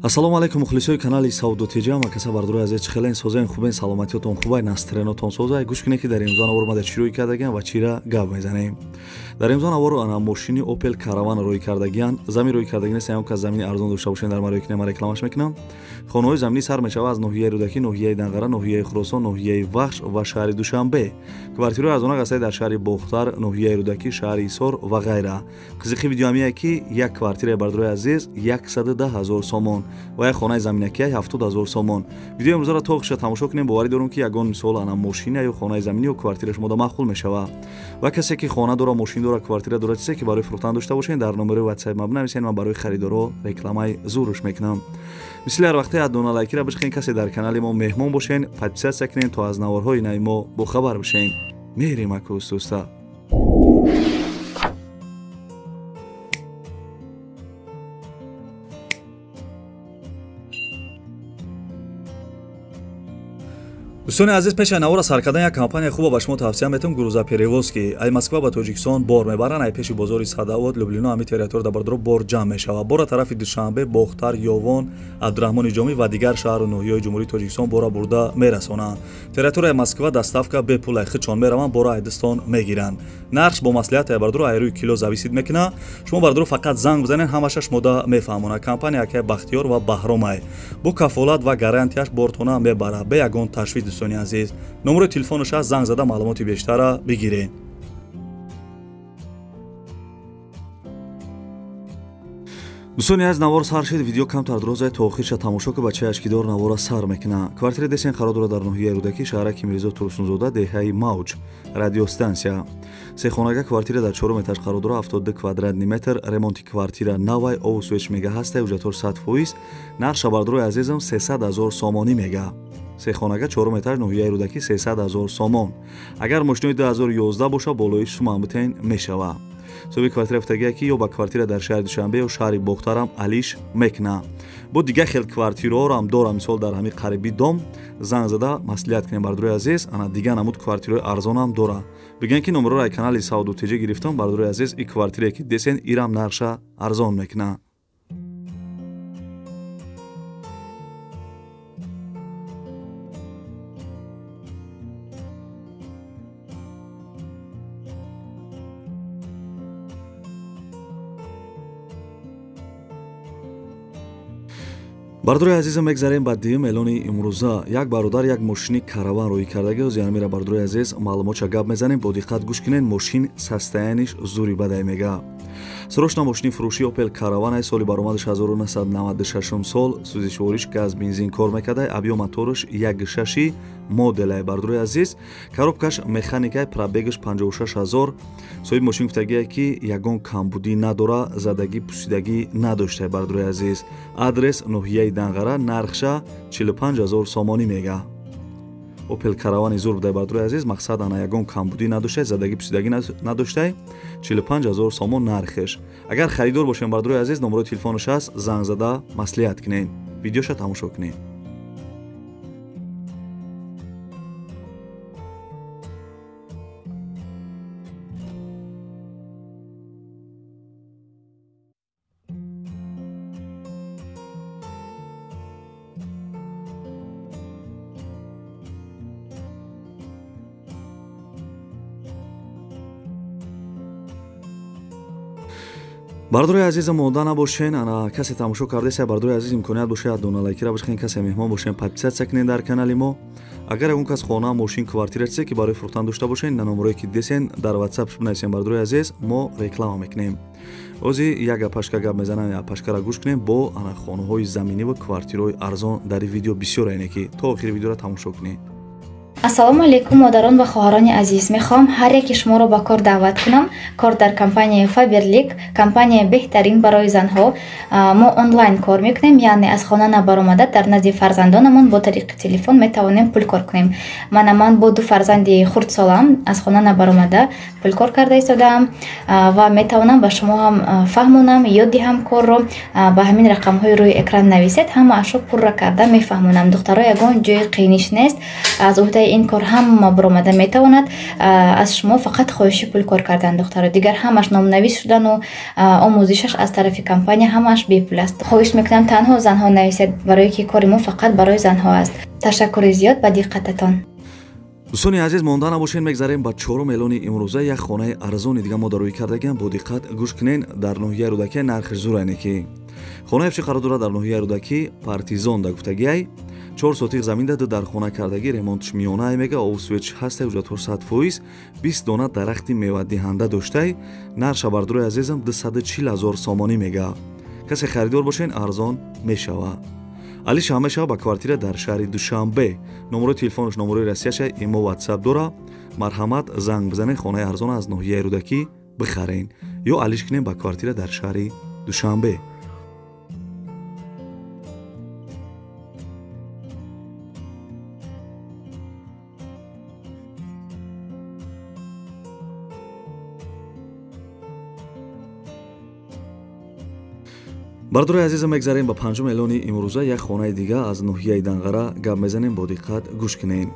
Ассалому алайкум мухлисои канали Савдо ТЖ. Ма каса бардорои азиз, хелен созен хубен, саломатиётон хубай, настроениятон созай. Гӯш кунед, ки дар имрӯза навор омада чӣ рӯй кардагиан ва чира гап мезанем. Дар имрӯза навор ана мошини Opel Caravan рӯй кардагиан. Замин рӯй кардаги нест, ягон кас замини арзон дошта бошед, дар марои кинема рекламаш мекунам. Хонаҳои заминӣ сар мешава аз ноҳияи Рӯдакӣ, ноҳияи Данғара, ноҳияи Хуросон, ноҳияи Вахш ва шаҳри Душанбе. Квартираҳои арзонак ҳастанд дар шаҳри Бохтар, ноҳияи Рӯдакӣ, шаҳри Ҳисор ва ғайра. Қизиқи видео ҳамие, ки як квартираи бардорои азиз 110 000 сомон ва як хонаи заминакия 70 000 сомон. Видеои имрӯзаро то охирша тамошо кунем. Боварӣ дорум, ки ягон мисол ана мошина ё хонаи заминӣ ё квартира шумода маъқул мешава. Ва касе ки хона дора, мошин дора, квартира дора, чизе ки барои фурӯхтан дошта бошед, дар номерои ватсап ма бинависед, ман барои харидоро рекламаи зурш мекунам. Мисли ҳар вақте яддона лайкира бишхен. Касе дар канали мо меҳмон бошен, подписаться кунед, то аз наворҳои нави мо бохабар бошен. Мерем аку устуста. Дӯстони азиз, пеш аз навора сар кардан як компания хуба ба шумо тавсия метавам: грузоперевозки. Ай Москва ба Тоҷикистон бор мебаранд. Ай пеши бозори Садовод, Люблино, ҳами территория дар бардоро бор ҷамъ мешавад. Бора тарафи Душанбе, Бохтар, Ёвон, Абдураҳмони Ҷомӣ ва дигар шаҳру ноҳияҳои Ҷумҳурии Тоҷикистон бора бурда мерасонанд. Территорияи Москва доставка бепул, ай худшон мераванд, бора айдистон мегиранд. Нархш бо маслиҳат, ай бардоро, ай рӯи кило зависит мекунад. Шумо бардоро фақат занг бизанед, ҳамаша шумода мефаҳмонад. Компания акай Бахтиёр ва Баҳромай бо кафолат ва гарантияш бортона мебарад бе ягон ташвиш. Дӯстони азиз, номерои телефонаш аст, занг зада маълумоти бештарра бигиред. Дӯстони азиз, навор сар шид. Видео камтар дурозай, то охирша тамошо ки бачаи ашкидор навора сар мекуна. Квартира десен қарор дорад дар ноҳияи Рӯдакӣ, шаҳраки Мирзо Турсунзода, деҳаи Мавҷ, радиостансия. Сехонага квартира дар чорум этаж қарор дорад, 72 квадратный метр. Ремонти квартира навай, ову свеч мега ҳастай, ҳуҷҷатҳош 100%. Нархша, бардорои азизам, 300 000 сомонӣ мега. Сехонага, чорум этаж, ноҳияи Рӯдакӣ, 300 000 сомон. Агар мошинои 2011 боша, болои сумам битен мешава. Соҳиби квартира гуфтагия, ки ё ба квартира дар шаҳри Душанбе ё шаҳри Бохтарам алиш мекуна. Бо дигар хел квартираҳоро дорам, мисол дар ҳамин қариби дом, занг зада маслиҳат кунем, бардорои азиз. Ана дигар намуд квартираҳои арзонам дора. Бигӯем, ки номероро ай канали Савдо ТЖ гирифтам. Бардорои азиз, и квартирае ки десен, ирам нархша арзон мекуна. Бардорои азизам, мегзарем ба дуюм эълони имрӯза. Як бародар як мошини Караван рӯй кардаги. Ози ҳамира, бардорои азиз, маълумотша гап мезанем, бо диққат гӯш кунед. Мошин состояниш зури бадай мега. Срочно мошини фурӯши Opel Caravan ай, соли баромадаш 1996 сол, сӯзишвориш газ, бензин кор мекардай, объём мотораш 1,6 моделай, бардорои азиз. Коробкаш механикай, пробегаш 56 000. Соҳиби мошин гуфтагие, ки ягон камбудӣ надора, задагӣ пусидагӣ надоштай, бардорои азиз. Адрес ноҳияи Данғара, нархша 45 000 сомонӣ мега. Opel Caravan зур будай, бардорои азиз. Мақсад, ана ягон камбудӣ надоштай, задагӣ пусидагӣ надоштай. 45 000 сомон нархеш. Агар харидор бошем, бардорои азиз, номерои телефонаш аст, занг зада маслиҳат кунед. Видеоша тамошо кунед. Бардорои азизам, монда набошен. Ана касе тамошо кардеса, бардорои азиз, имконият бошад, дона лайкира бошен. Касе меҳмон бошен, подписаться кунед дар канали мо. Агар ягон кас хона, мошин, квартира, чизе ки барои фурӯхтан дошта бошен, на номерое ки десен, дар ватсап бинависен, бардорои азиз, мо реклама мекунем. Ози як апашка гап мезанам, апашкара гӯш кунем. Бо ана хонаҳои заминӣ ва квартираҳои арзон дар видео бисёр айне, ки то охири видеоро тамошо кунед. Ассалому алайкум, модарон ва хоҳарони азиз. Мехоҳам ҳар яки шуморо ба кор даъват кунам. Кор дар компанияи Фаберлик, компанияи беҳтарин барои занҳо. Мо онлайн кор мекунем, яъне аз хона набаромада, дар назди фарзандонамон бо тариқи телефон метавонем пул кор кунем. Мана ман бо ду фарзанди хурдсолам аз хона набаромада пул кор карда истодаам ва метавонам ба шумо ҳам фаҳмонам, ёд диҳам корро. Ба ҳамин рақамҳои рӯи экран нависед, ҳамаашро пурра карда мефаҳмонам. Духтаро, ягон ҷои қииниш нест, аз уҳдаи Ин кор ҳама баромада метавонад. Аз шумо фақат хоҳиши пул кор кардан, духтаро. Дигар ҳамаш номнавис шудану омӯзишаш аз тарафи компания ҳамаш бепул аст. Хоҳиш мекунам танҳо занҳо нависед, барое ки кори мо фақат барои занҳо аст. Ташаккури зиёд ба диққататон. Дӯстони азиз, монда набошед, мегзарем ба чорум эълони имрӯза. Як хонаи арзони дига мо дар рӯй кардагиам, бо диққат гӯш кунен. Дар ноҳияи Рӯдакӣ нархиш зур, ки хонаи фши қарор дорад дар ноҳияи Рӯдакӣ, Партизон да гуфтагиай. 4 сотих замин ду дар хона кардагӣ, ремонтш миёнаай мега, обу свеч ҳастай, ҳуҷҷатҳо 100%, 20 дона дарахти мевадиҳанда доштай. Нарша, бардорои азизам, 240 ҳазор сомонӣ мега. Касе харидор бошен, арзон мешава. Алиша мешава ба квартира дар шаҳри Душанбе. Номерои телефонаш номерои Россияша, имо, ватсап дора. Марҳамат, занг бизанед, хонаи арзон аз ноҳияи Рӯдакӣ бихарен ё алиш кунем ба квартира дар шаҳри Душанбе. Бардорои азизам, мегзарем ба панҷум эълони имрӯза. Як хонаи дига аз ноҳияи Данғара гап мезанем, бо диққат гӯш кунем.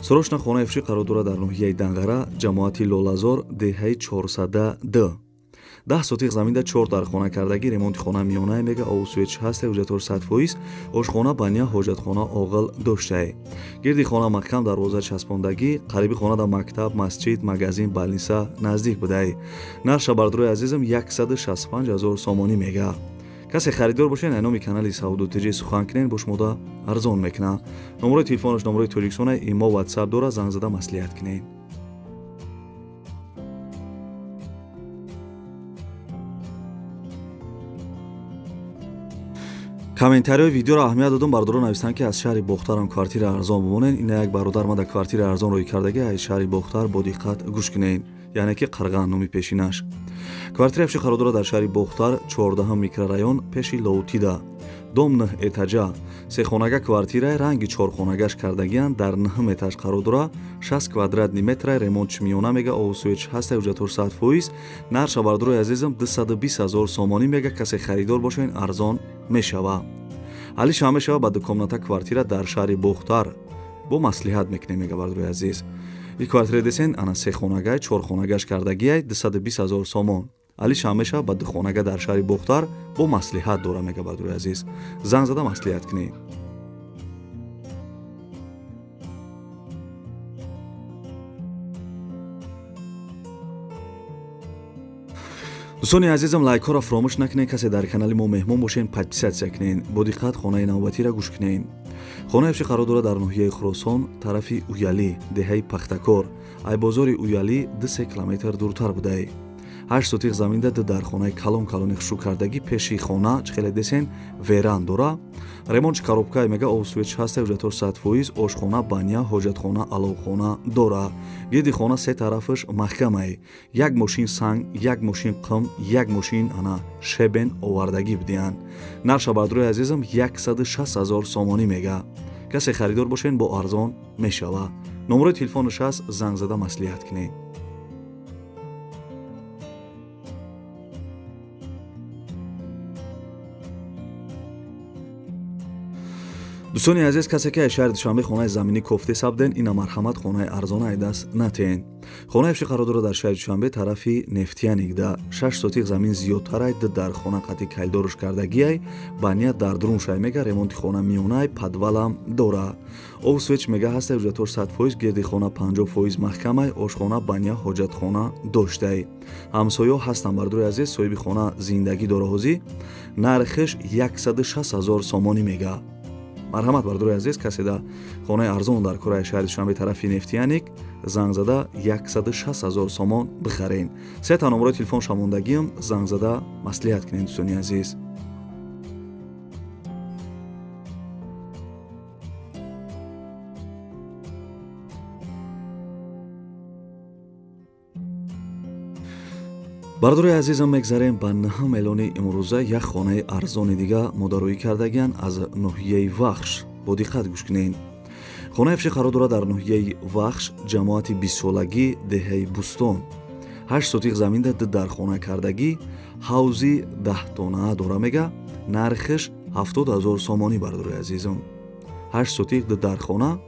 Срочно хонаи фши қарор дорад дар ноҳияи Данғара, ҷамоати Лолазор, деҳаи 400 д. 10 сотих заминда 4 дар хона кардагӣ, ремонти хона миёнае мега, обу свеч ҳастай, ҳуҷҷатҳо 100%, ошхона, баня, ҳоҷатхона, оғил доштае. Гирди хона маҳкам дарвоза часпондагӣ, қариби хона дар мактаб, масҷид, магазин, балниса наздик будае. Нарша, бардорои азизам, 165 ҳазор сомонӣ мега. Касе харидор бошед, айноми канали Савдо ТЖ сухан кунед, бо шумода арзон мекунад. Номерои телефонаш номерои Тоҷикистона, имо, ватсап дора, занг зада маслиҳат кунед. Комментариҳои видеоро аҳамият додум, бародарон навистанд, ки аз шаҳри Бохтарам квартира арзон бимонед. Ина як бародар ма дар квартира арзон рӯй кардаги аз шаҳри Бохтар, бо диққат гӯш кунед, яъне ки Қарған номи пешинаш. Квартира пеши қарор дорад дар шаҳри Бохтар, 14 микрорайон, пеши Лоутида, дом 9 этажа, сехонага квартира, ранги чорхонагаш кардагиянд, дар 9 этаж қарор дорад, 60 квадратный метра, ремонтш миёна мега, обу свеч ҳастай, ҳуҷҷатҳо 100%. Нарша, бардорои азизам, 220 ҳазор сомонӣ мега. Касе харидор бошед, арзон мешава. Алиша мешава ба дукомната квартира дар шаҳри Бохтар, бо маслиҳат мекунем мега. Бардорои азиз, ин квартира десен, ана сехонагай, чорхонагаш кардагиай, 220 ҳазор сомон. Алиша мешава ба духонага дар шаҳри Бохтар, бо маслиҳат дора мега. Бардорои азиз, занг зада маслиҳат кунед. Дӯстони азизам, лайкҳоро фаромӯш накунед. Касе дар канали мо меҳмон бошед, подписаться кунед. Бо диққат хонаи навбатиро гӯш кунед. Хонаи фши қарор дорад дар ноҳияи Хуросон, тарафи Уялӣ, деҳаи Пахтакор, айбозори Уялӣ 2-3 километр дуртар будае. 8 сотих заминда ду дар хонаи калон калони хушрӯ кардагӣ, пеши хона чӣ хеле десен веран дора, ремонтш коробкае мега, обу свеч ҳастай, ҳуҷҷатҳо 100%, ошхона, баня, ҳоҷатхона, аловхона дора. Гирди хона се тарафаш маҳкамае. Як мошин санг, як мошин қум, як мошин ана щебень овардагӣ будиянд. Нарша, бардорои азизам, 160 ҳазор сомонӣ мега. Касе харидор бошед, бо арзон мешава. Номерои телефонаш ҳаст, занг зада маслиҳат кунед. Дӯстони азиз, касе ки аз шаҳри Душанбе хонаи заминӣ кофте сабден, ина марҳамат, хонаи арзона ай даст натиҳен. Хонаи фши қарор дорад дар шаҳри Душанбе, тарафи Нефтяникда, 6 сотих замин зиёдтарай, ду дар хона қати калидоруш кардагиай, баня дар дуруншай мега, ремонти хона миёнай, подвалам дора, обу свеч мега ҳастай, ҳуҷҷатҳош 100%, гирди хона 50% маҳкамай, ошхона, баня, ҳоҷатхона доштай. Ҳамсоё ҳастанд, бардорои азиз, соҳиби хона зиндагӣ дора ҳозӣ. Нархиш 160 ҳазор сомонӣ мега. Марҳамат, бардорои азиз, касе да хонаи арзон дар кораи шаҳри Душанбе, тарафи Нефтяник, занг зада 160 ҳазор сомон бихарен. Сета номерои телефон шамондагиам, занг зада маслиҳат кунед, дӯстони азиз. Бардорои азизам, мегзарем ба наҳум эълони имрӯза. Як хонаи арзони дига модароӣ кардагиянд аз ноҳияи Вахш, бо диққат гӯш кунед. Хонаи фши қарор дорад дар ноҳияи Вахш, ҷамоати бистсолагӣ, деҳаи Бӯстон, 8 сотих заминда ду дар хона кардагӣ, ҳавзи даҳтонаа дора мега, нархиш 70 ҳазор сомонӣ. Бардорои азизам, 8 сотих, ду дар хона,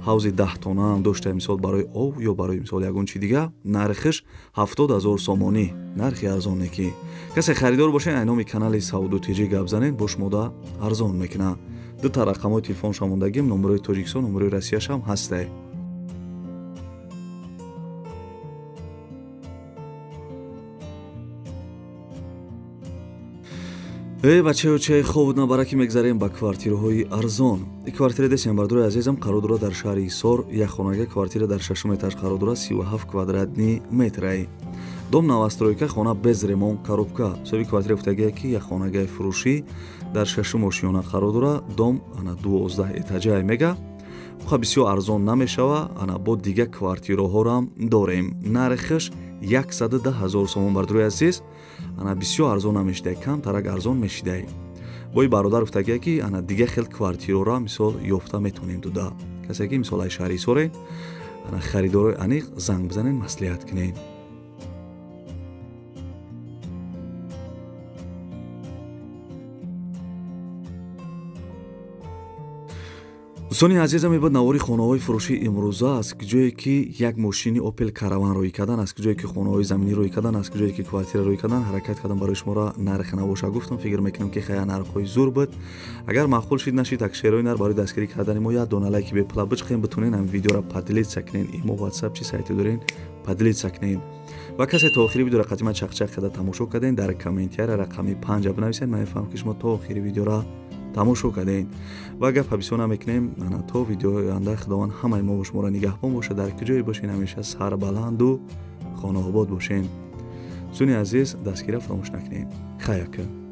Ҳавзи 10 тона ҳам дошта, мисол барои ов ё барои мисол ягон чи дига. Нархиш 70 000 сомонӣ, нархи арзоне ки касе харидор бошед, ай номи канали Савдо ТЖ гап занед, бо шумода арзон мекунад. Дута рақамҳои телефонша мондагим, номерои Тоҷикистон, номерои Россияшам ҳастай. Эй бачаё, чай хобуд набараки, мегзарем ба квартираҳои арзон. И квартира десем, бардори азизам, қарор дорад дар шаҳри Ҳисор. Як хонага квартира дар шашум этаж қарор дорад, 37 квадратный метрай. Дом новостройка, хона без ремонт, коробка. Соҳиби квартира гуфтагия, ки як хонагаи фурӯшӣ дар шашум ошиёна қарор дорад. Дом ана 12 этажай мега. Ха, бисёр арзон намешава. Ана бо дига квартираҳорам дорем, нархаш 110 000 сомон, бардори азиз. Ана бисёр арзон намешидай, камтарак арзон мешидай. Бои бародар гуфтагия, ки ана дига хел квартираро мисол ёфта метонем дуда. Касе ки мисол ай шаҳри Ҳисорен, ана харидорои аниқ занг бизанед, маслиҳат кунед. Дӯстони азизам, мебод навори хонаҳои фурӯшии имрӯза, аз ҷое ки як мошини Опел Караван рӯй кардан, аз ҷое ки хонаҳои заминӣ рӯй кардан, аз ҷое ки квартира рӯй кардан, ҳаракат кардам барои шуморо нарх набоша гуфтам. Фикр мекунам, ки хая нархҳои зур буд. Агар маъқул шид, нашид, акшерои нар барои дастгирӣ кардани мо як дона лайки бепула бичқем, битонен ҳам видеоро поделиться кунен, имо, ватсап, чи сайте дорен, поделиться кунен. Ва касе то охири видеоро қатима чақчақ карда тамошо карден, дар комментария рақами 5 бинависед, ман мефаҳмам, ки шумо то охири видеоро тамошо кардем. Ва гапа бисёр намекунем. Ана то видеои оянда Худованд ҳамаи мо шуморо нигаҳбон бошад. Дар куҷое бошен, ҳамеша сарбаланду хонаобод бошен. Дӯстони азиз, дастгирия фаромӯш накунед. Хаяка.